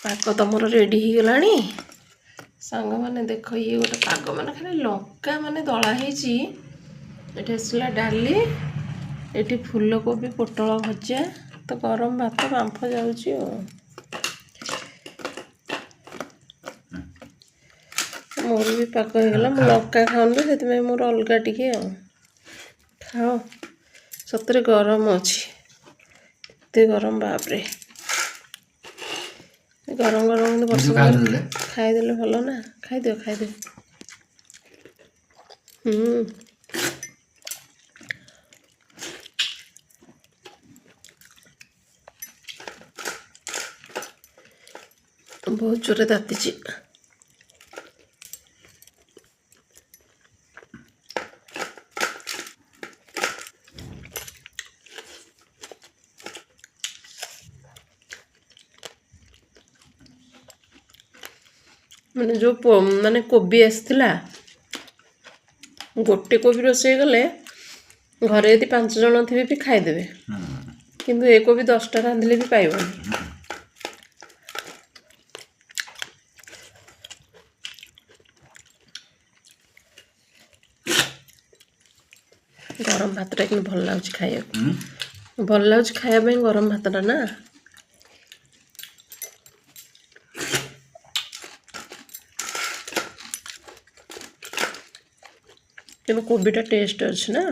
ପାଗ ତମର ରେଡ଼ି ହେଇଗଲାଣି। ସାଙ୍ଗମାନେ ଦେଖ, ଇଏ ଗୋଟେ ପାଗ, ମାନେ ଖାଲି ଲଙ୍କା ମାନେ ଦଳା ହେଇଛି। ଏଠି ଆସିଲା ଡାଲି, ଏଠି ଫୁଲକୋବି ପୋଟଳ ଭଜା, ତ ଗରମ ଭାତ ବାମ୍ଫ ଯାଉଛି। ଆଉ ମୋର ବି ପାଗ ହେଇଗଲା। ମୁଁ ଲଙ୍କା ଖାଉନି, ସେଥିପାଇଁ ମୋର ଅଲଗା ଟିକେ। ଆଉ ଖାଅ। ସତରେ ଗରମ ଅଛି, ଏତେ ଗରମ, ବାପରେ। ଗରମ ଗରମ କିନ୍ତୁ ବର୍ଷା ଖାଇଦେଲେ। ଖାଇଦେଲେ ଭଲ ନା? ଖାଇଦିଅ, ଖାଇଦିଅ। ହୁଁ ବହୁତ ଜୋରେ ତାତିଛି। ମାନେ ଯେଉଁ ମାନେ କୋବି ଆସିଥିଲା, ଗୋଟେ କୋବି ରୋଷେଇ କଲେ ଘରେ ଯଦି 5 ଜଣ ଥିବେ ବି ଖାଇଦେବେ, କିନ୍ତୁ ଏ କୋବି 10ଟା ରାନ୍ଧିଲେ ବି ପାଇବନି। ଗରମ ଭାତଟା କିନ୍ତୁ ଭଲ ଲାଗୁଛି ଖାଇବାକୁ, ଭଲ ଲାଗୁଛି ଖାଇବା ପାଇଁ ଗରମ ଭାତଟା ନା। କିନ୍ତୁ କୋବିଟା ଟେଷ୍ଟ ଅଛି ନା?